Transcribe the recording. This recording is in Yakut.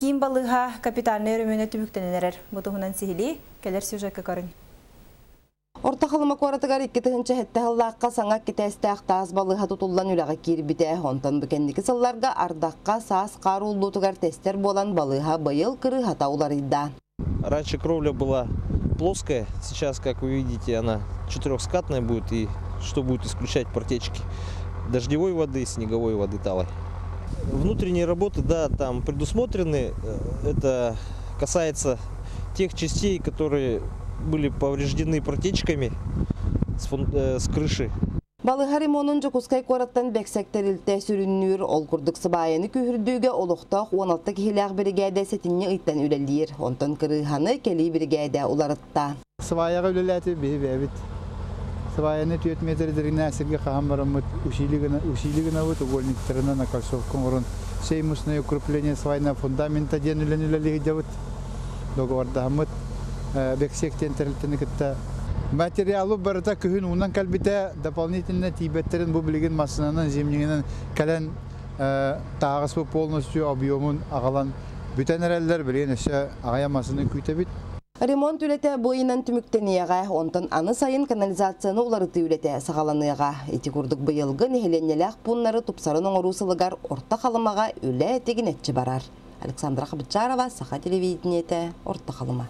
Киин балыыһа капитальнай өрөмүөнэ түмүктэнэн эрэр. Бу туһунан сиһилии кэлэр сюжекка көрүҥ. Орто Халыма куоратыгар 2007 сыллаахха саҥа китээстээх таас балыыһа тутуллан үлэҕэ киирбитэ. Онтон бу кэнники сылларга ардахха саас хаар ууллуутугар тэстэр буолан балыыһа быйыл кырыыһата уларыйда. Раньше кровля была плоская, сейчас, как вы видите, она четырехскатная будет, и что будет исключать протечки дождевой воды, снеговой воды талой. Внутренние работы, да, там предусмотрены. Это касается тех частей, которые были повреждены протечками с крыши. Балыыһа ремонун Дьокуускай куораттан Бэксэк тэрилтэ сүрүннүүр, ол курдук сыбаайаны күүһүрдүүгэ олохтоох 16 киһилээх биригээдэ сэтинньи ыйтан үлэлиир. Онтон кырыыһаны кэлии биригээдэ уларытта. Сваяҕа үлэлээтибит биһи бэйэбит. Сваяны 4 метр дириҥнээх сиргэ хаһан бараммыт усилие гынабыт, угольниктарынан окольцовка оҥорон сейсмусное укрепление свайного фундамента диэн үлэни үлэлии сылдьабыт. Договордаһаммыт Бексек диэн тэрилтэни кытта материалы барыта күһүн уунан кэлбитэ, дополнительно тиийбэттерин бу билигин массыынанан, зимнигинэн кэлэн таһаҕаспыт полностью объемун аҕалан бүтэн эрэллэр, билигин өссө аҕыйах массыына күүтэбит. Ремонт үлэтэ бу ыйынан түмүктэниэҕэ, онтон аны сайын канализацияны уларытыы үлэтэ саҕаланыаҕа. Ити курдук быйылгы нэһилиэнньэлээх пууннары тупсаран оҥоруу сылыгар Орто Халымаҕа үлэ тигинэччи барар. Александра Хабычарова, Саха телевидениетэ, Орто Халыма.